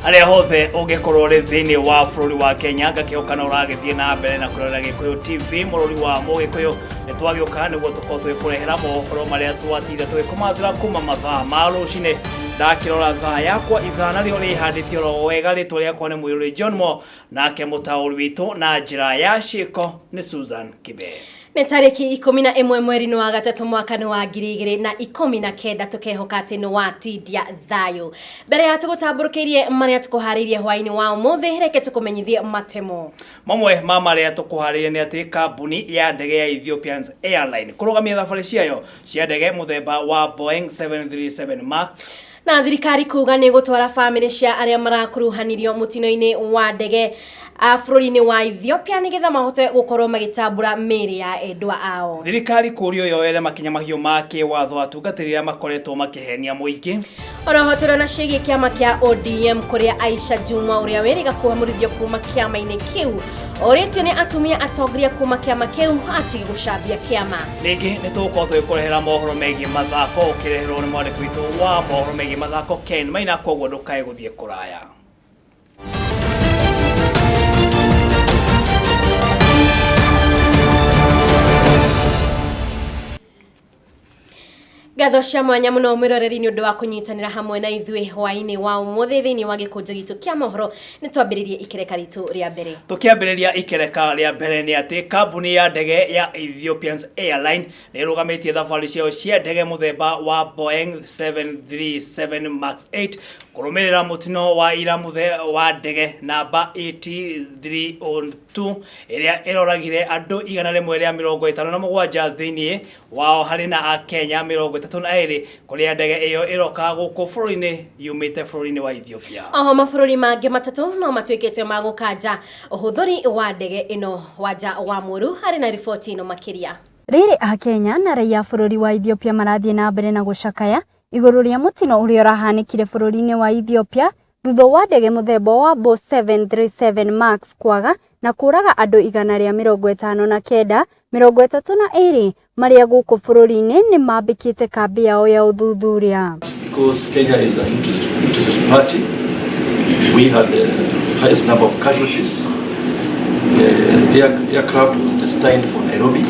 Harĩa hothe ũngĩkorwo ũrĩ thĩinĩ wa bũrũri wa Kenya, ngakĩhoka no ũragĩthiĩ na mbere na kũrora Gĩkũyũ TV, mũrũri wa Mũgĩkũyũ. Nĩ twagĩũka nĩguo tũkorwo tũgĩkũrehera mohoro marĩa twatinda tũgĩkũmathĩra kuma mathaa ma rũcinĩ. Ndakĩrora thaa yakwa, ithaa narĩo rĩhandĩtie oro wega. Rĩtwa rĩakwa nĩ Mũirũrĩ John Mo, nake mũtaũri witũ na njĩra ya ciĩko nĩ Susan Kibe. Nĩ tarĩki 11 mweri-inĩ wa gatatũ mwaka-inĩ wa 2019, tũkehoka atĩ nĩ watindia thayũ. Mbere ya tũgũtambũrũkĩirie marĩa tũkũharĩirie hwaĩ-inĩ wa ũmũthĩ, reke tũkũmenyithie matemo. Mamwe ma marĩa tũkũharĩria nĩ atĩ kambuni ya ndege ya Ethiopians Airline kũrũgamia thabarĩ ciayo cia ndege mũthemba wa Boeing 737 Max. Na thirikari kuga nĩ gũtwara bamĩrĩ cia arĩa marakuruhanirio mũtino-inĩ wa ndege bũrũri-inĩ wa Ethiopia nĩgetha mahote gũkorwo magĩtambũra mĩĩrĩ ya endwa ao. Thirikari kũrio yoere makinya mahiũ ma kĩwatho atungatĩri arĩa makoretwo makĩhenia mũingĩ. Oroho tũrona ciĩgiĩ kĩama kĩa ODM, kũrĩa Aisha Jumwa ũrĩa wĩrĩga kũamũrithio kuma kĩama-inĩ kĩu orĩtio nĩ atumia atongoria kuma kĩama kĩu atige gũcambia kĩama. Rĩngĩ nĩ tũgũkorwo tũgĩkũrehera mohoro megiĩ mathako, ũkĩreherwo nĩ mwandĩki witũ wa mohoro megiĩ mathako Ken Maina, koguo ndũkae gũthiĩ kũraya. Ngatho cia mwanya mũno mwĩroreri nĩ ũndũ wa kũnyitanĩra hamwe na ithuĩ hwaĩ-inĩ wa ũmũthĩ thĩinĩ wa gĩkũnjo gitũ kĩa mohoro. Nĩ twambĩrĩrie ikereka ritũ rĩa mbere. Tũkĩambĩrĩria ikereka rĩa mbere nĩ atĩ kambuni ya ndege ya Ethiopians Airline nĩ ĩrũgamĩtie thabarĩ ciayo cia ndege mũthemba wa Boeing 737 Max 8 kũrũmĩrĩra mũtino wa ira mũthe wa ndege namba AT302 ĩrĩa ĩroragire andũ 157, thĩinĩ wao harĩ na Akenya 32, kũrĩa ndege ĩyo ĩroka gũkũ bũrũri-inĩ yumĩte bũrũri-inĩ wa Ethiopia. Oho mabũrũri mangĩ matatũ no matuĩkĩte ma gũkanja ũhũthĩri wa ndege ĩno. Wanja wa Mũru harĩ na riboti ĩno makĩria. Rĩrĩ a Kenya na raia a bũrũri wa Ethiopia marathiĩ na mbere na gũcakaya igũrũ rĩa mũtino ũrĩa ũrahanĩkire bũrũri-inĩ wa Ethiopia thutha wa ndege mũthemba wa Boeing 737 Max kwaga na kũraga andũ 159, 32 marĩa gũkũ bũrũri-inĩ nĩ mambĩkĩte kambĩ yao ya ũthuthuria. Because Kenya is an interested party, we had the highest number of casualties. The aircraft was destined for Nairobi.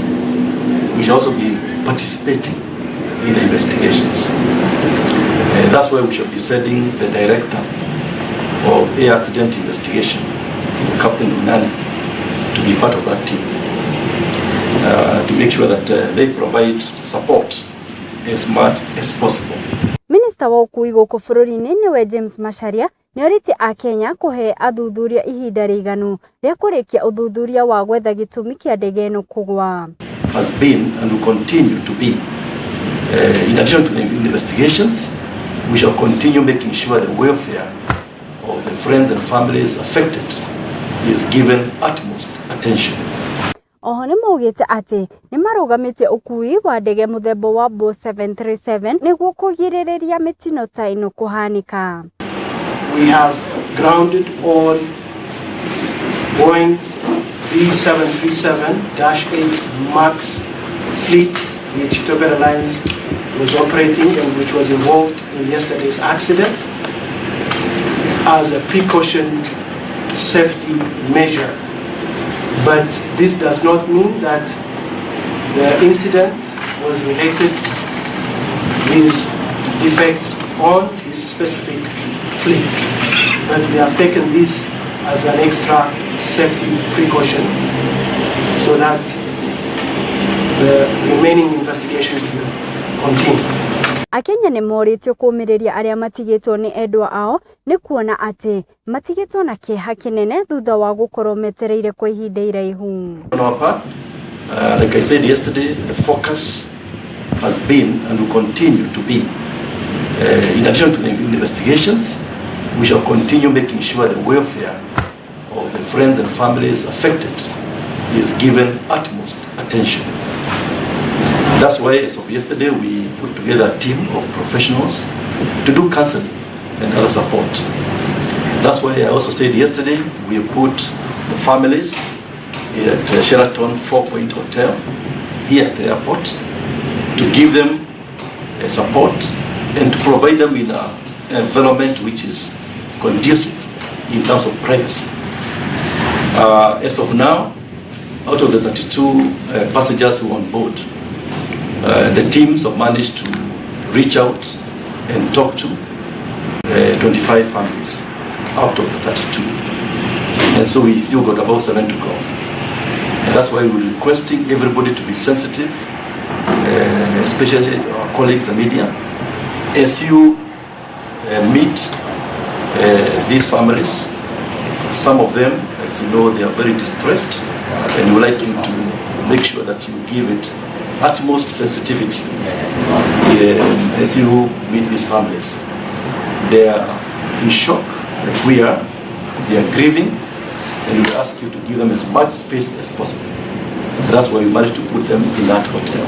We shall also be participating in the investigations. That's why we shall be sending the director of air accident investigation, Captain Lunani, to be part of that team to make sure that they provide support as much as possible. Minista wa ũkui gũkũ bũrũri-inĩ nĩwe James Macharia nĩ orĩtie Akenya kũhe athuthuria ihinda rĩiganu rĩa kũrĩkia ũthuthuria wa gwetha gĩtũmi kĩa ndege ĩno kũgwa. Has been and will continue to be. In addition to the investigations, we shall continue making sure the welfare of the friends and families affected is given utmost attention. Oho nĩ maugĩte atĩ nĩ marũgamĩtie ũkui wa ndege mũthemba wa Boeing 737 nĩguo kũgirĩrĩria mĩtino ta ĩno kũhanĩka. We have grounded all Boeing B737-8 MAX fleet which Ethiopian Airlines was operating and which was involved in yesterday's accident as a precaution safety measure. But this does not mean that the incident was related with defects on this specific fleet. But we have taken this as an extra safety precaution so that the remaining investigation will continue. Akenya nĩ morĩtio kũũmĩrĩria arĩa matigĩtwo nĩ endwa ao, nĩ kuona atĩ matigĩtwo na kĩeha kĩnene thutha wa gũkorwo metereire kwa ihinda iraihu. On our part, like I said yesterday, the focus has been and will continue to be, in addition to the investigations, we shall continue making sure the welfare of the friends and families affected is given utmost attention. That's why, as of yesterday, we put together a team of professionals to do counseling and other support. That's why I also said yesterday we put the families at Sheraton Four Point Hotel here at the airport to give them support and to provide them in an environment which is conducive in terms of privacy. As of now, out of the 32 passengers who were on board, the teams have managed to reach out and talk to 25 families out of the 32. And so we still got about 7 to go. And that's why we're requesting everybody to be sensitive, especially our colleagues, the media, as you meet these families. Some of them, as you know, they are very distressed, and we would like you to make sure that you give it utmost sensitivity as you meet these families. They are in shock, like we are. They are grieving, and we ask you to give them as much space as possible. That's why we managed to put them in that hotel.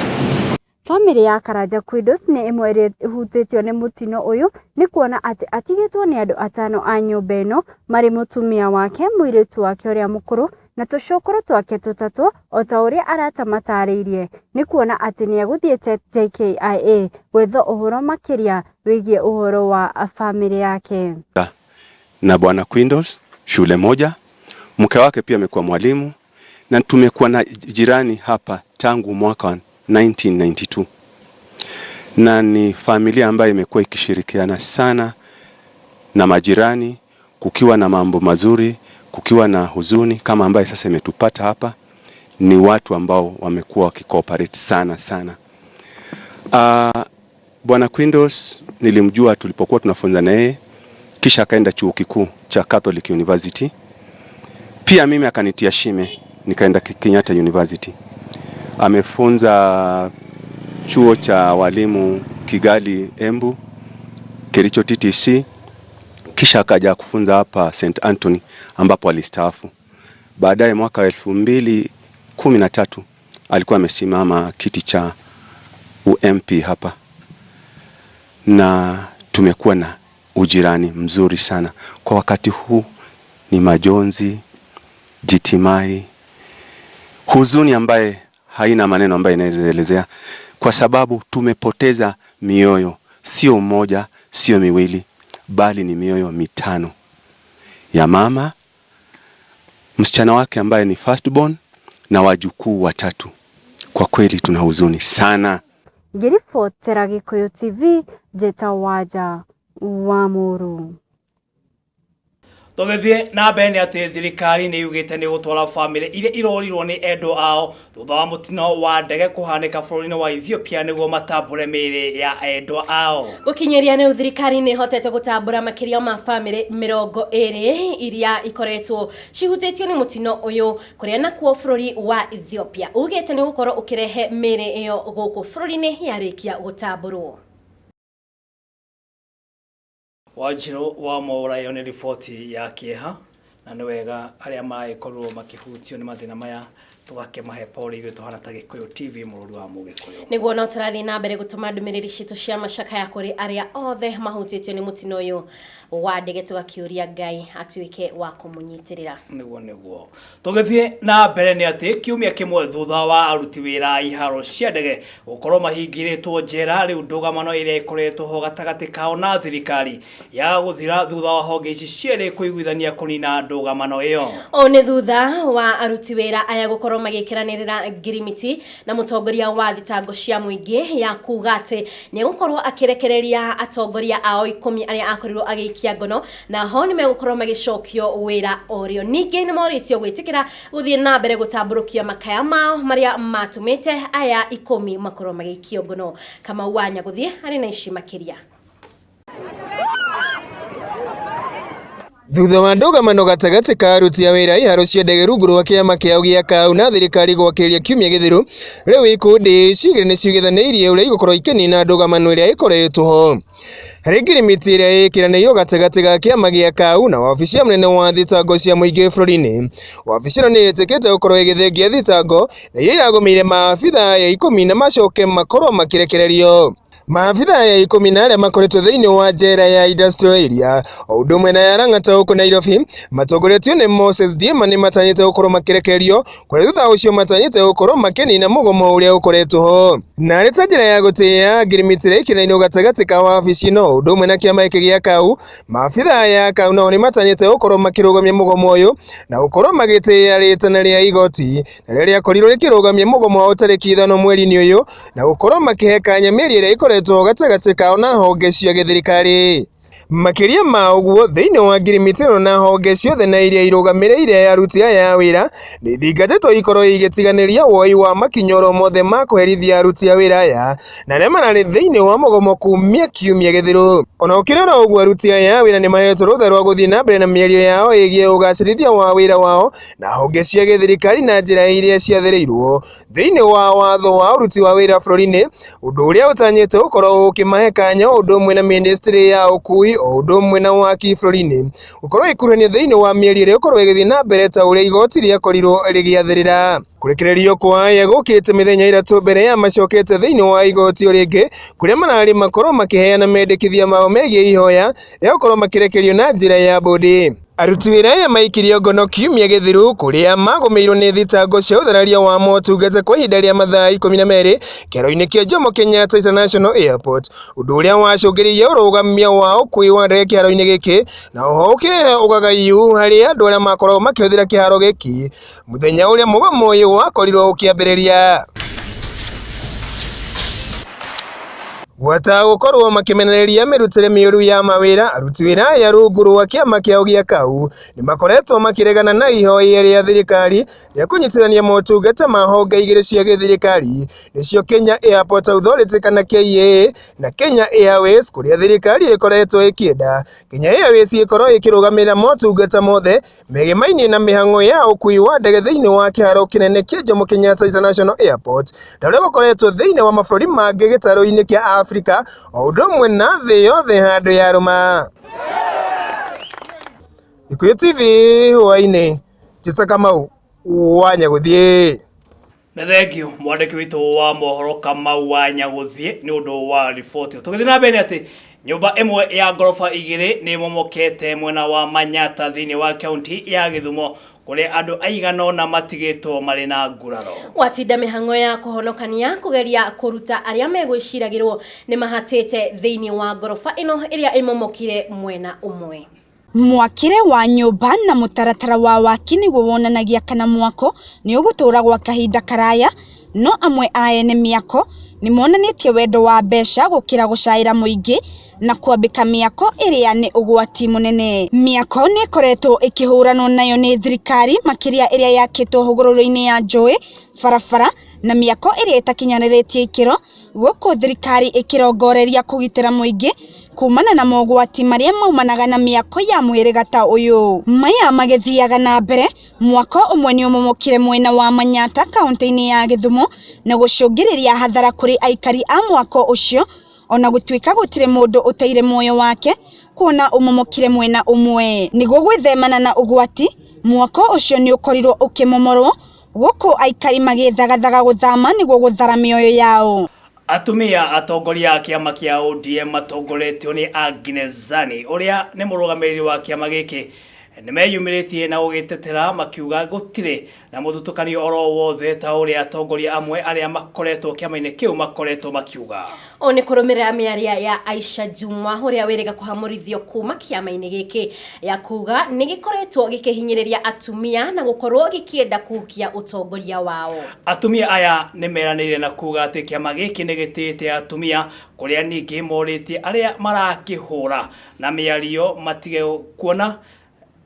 Bamĩrĩ ya Karanja Quindos nĩ ĩmwe ĩrĩa ĩhutĩtio nĩ mũtino ũyũ nĩ kuona atĩ atigĩtwo nĩ andũ atano a nyũmba ĩno marĩ mũtumia wake, mũirĩtu wake ũrĩa mũkũrũ na tũcũkũrũ twake tũtatũ o ta ũrĩa arata matarĩirie nĩ kuona atĩ nĩ egũthiĩte JKIA gwetha ũhoro makĩria wĩgiĩ ũhoro wa bamĩrĩ yake. Na Bwana Quindos shule moja, mke wake pia amekuwa mwalimu na tumekuwa na jirani hapa tangu mwaka wa 1992 na ni familia ambayo imekuwa ikishirikiana sana na majirani, kukiwa na mambo mazuri, kukiwa na huzuni kama ambaye sasa imetupata hapa, ni watu ambao wamekuwa wakicooperate sana sana. Bwana Quindos nilimjua tulipokuwa tunafunza na yeye, kisha akaenda chuo kikuu cha Catholic University. Pia mimi akanitia shime, nikaenda Kenyatta University. Amefunza chuo cha walimu Kigali Embu, Kericho TTC, kisha akaja kufunza hapa St Anthony ambapo alistaafu. Baadaye mwaka 2013 alikuwa amesimama kiti cha UMP hapa, na tumekuwa na ujirani mzuri sana. Kwa wakati huu ni majonzi, jitimai, huzuni ambaye haina maneno ambaye inaweza elezea, kwa sababu tumepoteza mioyo, sio mmoja, sio miwili, bali ni mioyo mitano ya mama, msichana wake ambaye ni firstborn na wajukuu watatu. Kwa kweli tuna huzuni sana. Ngĩribotera Gĩkũyũ TV Njĩta Wanja wa Mũrũ. Tũgĩthiĩ na mbere nĩ atĩ thirikari nĩ yugĩte nĩ gũtwara bamĩrĩ iria irorirwo nĩ endwa ao thutha wa mũtino wa ndege kũhanĩka bũrũri-inĩ wa Ethiopia nĩguo matambũre mĩĩrĩ ya endwa ao. Gũkinyĩria nĩ thirikari nĩ ĩhotete gũtambũra makĩria ma bamĩrĩ 20 iria ikoretwo cihutĩtio nĩ mũtino ũyũ kũrĩa nakuo bũrũri wa Ethiopia ugĩte nĩ gũkorwo ũkĩrehe mĩĩrĩ ĩyo gũkũ bũrũri-inĩ yarĩkia gũtambũrwo. Wanjiru wa Mwaura, ĩyo nĩ riboti ya kĩeha na nĩ wega arĩa maragĩkorirwo makĩhutio nĩ mathĩna maya tũgakĩmahe pole ithuĩ tũhana ta Gĩkũyũ TV mũrũri wa Mũgĩkũyũ. Nĩguo no tũrathiĩ na mbere gũtũma ndũmĩrĩri citũ cia macakaya kũrĩ arĩa othe mahutĩtio nĩ mũtino ũyũ wa ndege, tũgakĩũria Ngai atuĩke wa kũmũnyitĩrĩra. Nĩguo tũgĩthiĩ na mbere nĩ atĩ kiumia kĩmwe thutha wa aruti wĩra a iharo cia ndege gũkorwo mahingĩrĩtwo njera, rĩu ndũgamano ĩrĩa ĩkoretwo ho gatagatĩ kao na thirikari ya gũthira thutha wa honge ici cierĩ kũiguithania kũnina ndũgamano ĩyo. Ũũ nĩ thutha wa aruti wĩra aya gũkorwo magĩkĩranĩrĩra ngirimiti na mũtongoria wa thitango cia mũingĩ ya kuga atĩ nĩ egũkorwo akĩrekereria atongoria ao 10 arĩa akorirwo agĩikia ngono, na ho nĩ megũkorwo magĩcokio wĩra orĩo. Ningĩ nĩ morĩtio gwĩtĩkĩra gũthiĩ na mbere gũtambũrũkia makaya mao marĩa matũmĩte aya 10 makorwo magĩikio ngono. Kamau wa Nyagũthiĩ arĩ na ici makĩria. Thutha wa ndũgamano gatagatĩ ka aruti a wĩra iharo cia ndege rungu rwa kĩama kĩao gĩa KAU na thirikari gwakĩrĩria kiumia gĩthiru, rĩu ikundi ici igĩrĩ nĩciugithanĩirie ũrĩa igũkorwo ikĩnina ndũgamano ĩrĩa ĩkoretwo ho. Harĩ ngirimiti ĩrĩa ĩkĩranĩirwo gatagatĩ ga kĩama gĩa KAU na wabici ya mũnene wa thitango cia mũingĩ bũrũri-inĩ, wabici ĩno nĩ ĩtĩkĩte gũkorwo ĩgĩthengia thitango na iria iragũmĩire maabitha aya 10 na macoke makorwo makĩrekererio. Maabithaa ya 10 na arĩa makoretwo thĩinĩ wa njera ya Industrial Area o ũndũ ũmwe na ya Lang'ata gũkũ Nairobi matongoretio nĩ Moses Dima nĩ matanyĩte gũkorwo makĩrekererio kũrĩa thutha ũcio matanyĩte gũkorwo makĩnina mũgomo ũrĩa ũkoretwo ho na arĩ ta njĩra ya gũtĩĩa ngirimiti ĩrĩa ĩkĩrainwo gatagatĩ ka wabici ĩno ũndũ ũmwe na kĩama gĩkĩ gĩa KAU. Maabithaa ya KAU nao nĩ matanyĩte gũkorwo makĩrũgamia mũgomo ũyũ na gũkorwo magĩtĩĩa rĩtana rĩa igoti na rĩrĩa rĩakorirwo rĩkĩrũgamia mũgomo wao tarĩki 5 mweri-inĩ ũyũ na gũkorwo makĩhe kanya mĩario ĩrĩa ĩkoretwo gatagatĩ kao na honge cia gĩthirikari. Makĩria ma ũguo thĩinĩ wa ngirimiti ĩno na honge ciothe na iria irũgamĩrĩire aruti aya a wĩra nĩ ithingatĩtwo ikorwo igĩtiganĩria woi wa makinya oro mothe ma kũherithia aruti a wĩra aya na arĩa mararĩ thĩinĩ wa mũgomo kumia kiumia gĩthiru. Ona gũkĩrĩ oro ũguo aruti aya a wĩra nĩ mahetwo rũtha rwa gũthiĩ na mbere na mĩario yao ĩgiĩ ũgacĩrithia wa wĩra wao na honge cia gĩthirikari na njĩra iria ciathĩrĩirwo thĩinĩ wa watho wa ũruti wa wĩra bũrũri-inĩ, ũndũ ũrĩa ũtanyĩte gũkorwo ũkĩmahe kanya o ũndũ ũmwe na ministry ya ũkui o ũndũ ũmwe na waki bũrũri-inĩ gũkorwo ĩkuruhanio thĩinĩ wa mĩario ĩrĩa ĩgũkorwo ĩgĩthiĩ na mbere ta ũrĩa igoti rĩakorirwo rĩgĩathĩrĩra. Kũrekererio kwa aya gũkĩte mĩthenya 3 mbere ya macokete thĩinĩ wa igoti o rĩngĩ kũrĩa mararĩ makorwo makĩheana mendekithia mao megiĩ ihoya rĩa gũkorwo makĩrekererio na njĩra ya bũndi. Aruti wĩra aya maikirio ngono kiumia gĩthiru kũrĩa magũmĩirwo nĩ thitango cia ũthararia wa motungata kwa ihinda rĩa mathaa 12 kĩharo-inĩ kĩa Jomo Kenyatta International Airport, ũndũ ũrĩa wacũngĩrĩirie ũrũgamia wa ũkui wa ndege kĩharo-inĩ gĩkĩ na oho ũkĩrehe ũgagayu harĩ andũ arĩa makoragwo makĩhũthĩra kĩharo gĩkĩ mũthenya ũrĩa mũgomo ũyũ wakorirwo ũkĩambĩrĩria. Gwata gũkorwo makĩmenereria mĩrutĩre mĩũru ya mawĩra, aruti wĩra aya rungu rwa kĩama kĩao gĩa KAU nĩ makoretwo makĩregana na ihoya rĩa thirikari rĩa kũnyitithania motungata ma honge igĩrĩ cia gĩthirikari nĩcio Kenya Airport Authority kana KAA na Kenya Airways kũrĩa thirikari ĩkoretwo ĩkĩenda Kenya Airways ĩkorwo ĩkĩrũgamĩrĩra motungata mothe megemainie na mĩhang'o ya ũkui wa ndege thĩinĩ wa kĩharo kĩnene kĩa Jomo Kenyatta International Airport ta ũrĩa gũkoretwo thĩinĩ wa mabũrũri mangĩ gĩtarũ-inĩ kĩa Afrika o ũndũ ũmwe na thĩ yothe handũ yarũma. Gikuyu TV hwaĩ-inĩ, Jesa Kamau wa Nyagũthiĩ. Na thengiũ mwandĩki witũ wa mohoro Kamau wa Nyagũthiĩ nĩ ũndũ wa riboti. Tũgĩthiĩ na mbere atĩ nyũmba ĩmwe ya ngoroba 2 nĩ ĩmomokete mwena wa Manyata thĩinĩ wa kaunti ya Gĩthumo kũrĩa andũ aigana ũna matigĩtwo marĩ na nguraro. Gwatinda mĩhang'o ya kũhonokania kũgeria kũruta arĩa megwĩciragĩrwo nĩ mahatĩte thĩinĩ wa ngoroba ĩno ĩrĩa ĩmomokire mwena ũmwe. Mwakĩre wa nyũmba na mũtaratara wa waki nĩguo wonanagia kana mwako nĩ ũgũtũũra gwa kahinda karaya, no amwe a ene mĩako nĩ monanĩtie wendo wa mbeca gũkĩra gũcaĩra mũingĩ na kwambĩka mĩako ĩrĩa nĩ ũgwati mũnene. Mĩako nĩ ĩkoretwo ĩkĩhũranwo nayo nĩ thirikari makĩria ĩrĩa yakĩtwo hũgũrũrũ-inĩ ya njũĩ, barabara na mĩako ĩrĩa ĩtakinyanĩrĩtie ikĩro, gũkũ thirikari ĩkĩrongoreria kũgitĩra mũingĩ kumana na mogwati marĩa maumanaga na mĩako ya mũhĩrĩga ta ũyũ. Maya magĩthiaga na mbere, mwako ũmwe nĩ ũmomokire mwena wa Manyata kaunti-inĩ ya Gĩthumo na gũcũngĩrĩria hathara kũrĩ aikari a mwako ũcio, ona gũtuĩka gũtirĩ mũndũ ũteire muoyo wake kuona ũmomokire mwena ũmwe. Nĩguo gwĩthemana na ũgwati, mwako ũcio nĩ ũkorirwo ũkĩmomorwo gũkũ aikari magĩthagathaga gũthama nĩguo gũthara mĩoyo yao. Atumia atongoria a kĩama kĩa ODM matongoretio nĩ Agnes Zani ũrĩa nĩ mũrũgamĩrĩri wa kĩama gĩkĩ nĩ meyumĩrĩtie na gũgĩtetera makiuga gũtirĩ na mũthutũkanio oro wothe ta ũrĩa atongoria amwe arĩa makoretwo kĩama-inĩ kĩu makoretwo makiuga. Ũũ nĩ kũrũmĩrĩra mĩario ya Aisha Jumwa ũrĩa wĩrĩga kũhamũrithio kuma kĩama-inĩ gĩkĩ ya kuga nĩ gĩkoretwo gĩkĩhinyĩrĩria atumia na gũkorwo gĩkĩenda kũhukia ũtongoria wao. Atumia aya nĩ meranĩire na kuga atĩ kĩama gĩkĩ nĩ gĩtĩĩte atumia kũrĩa ningĩ morĩtie arĩa marakĩhũra na mĩario matige kuona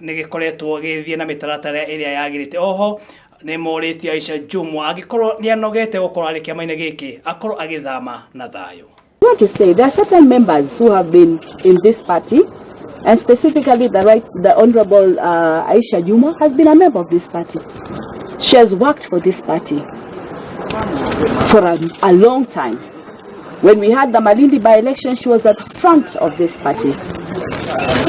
nĩ gĩkoretwo gĩgĩthiĩ na mĩtaratara ĩrĩa yagĩrĩte. Oho nĩ morĩtie Aisha Jumwa angĩkorwo nĩ anogete gũkorwo arĩ kĩama-inĩ gĩkĩ akorwo agĩthama na thayũ. I want to say there are certain members who have been in this party, and specifically the Honorable Aisha Jumwa has been a member of this party. She has worked for this party for a long time. When we had the Malindi by-election, she was at the front of this party.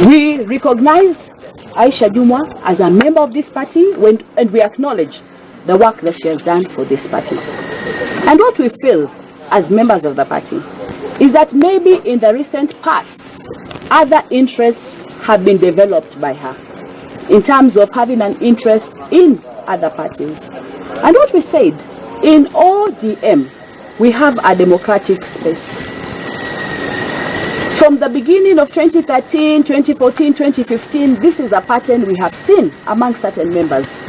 We recognize Aisha Jumwa as a member of this party and we acknowledge the work that she has done for this party. And what we feel as members of the party is that maybe in the recent past, other interests have been developed by her in terms of having an interest in other parties. And what we said, in ODM, we have a democratic space. From the beginning of 2013, 2014, 2015, this is a pattern we have seen among certain members.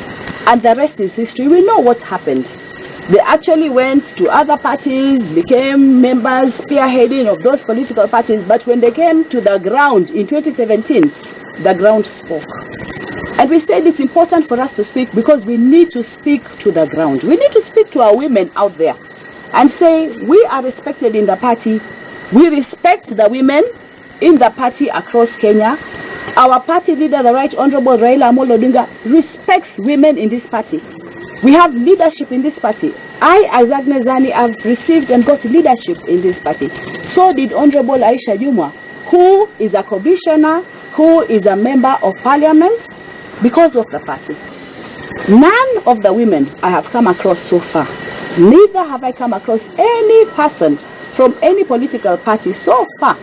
And the rest is history. We know what happened. They actually went to other parties, became members, spearheading of those political parties. But when they came to the ground in 2017, the ground spoke. And we said it's important for us to speak because we need to speak to the ground. We need to speak to our women out there and say we are respected in the party. We respect the women in the party across Kenya. Our party leader, the Right Honorable Raila Amolo Odinga, respects women in this party. We have leadership in this party. I, as Agnes Zani, have received and got leadership in this party. So did Honorable Aisha Jumwa, who is a commissioner, who is a member of parliament because of the party. None of the women I have come across so far, neither have I come across any person from any political party so far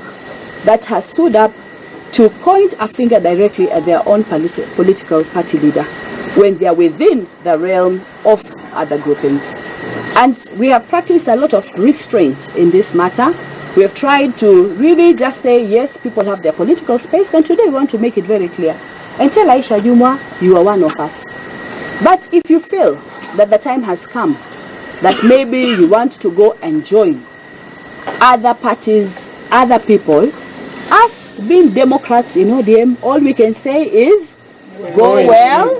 that has stood up to point a finger directly at their own political party leader when they are within the realm of other groupings. And we have practiced a lot of restraint in this matter. We have tried to really just say, yes, people have their political space, and today we want to make it very clear. And tell Aisha Jumwa, you are one of us. But if you feel that the time has come, that maybe you want to go and join other parties, other people, us being Democrats in ODM, all we can say is go well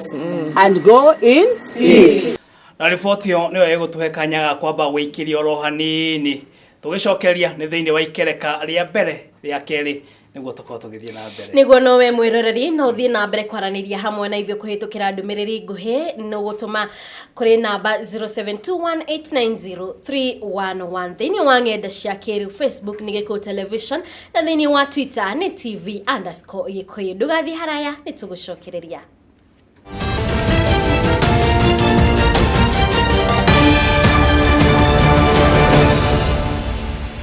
and go in peace. Na riboti ĩyo nĩyo ĩgũtũhe kanya ga kwamba gũikĩria oro hanini tũgĩcokeria nĩ thĩinĩ wa ikereka rĩa mbere rĩa kerĩ nĩguo tũkorwo tũgĩthiĩ na mbere. Niguo nowe mwiroreri no uthie na mbere kwaranĩria hamwe na ithuĩ kũhĩtũkĩra ndũmĩrĩri nguhĩ no gũtũma kũrĩ namba 0721890311 thĩinĩ wa ng'enda cia kĩrĩu Facebook nĩ Gĩkũyũ Television na thĩinĩ wa Twitter nĩ TV_Gĩkũyũ. Ndũgathiĩ haraya, nĩ tũgũcokereria.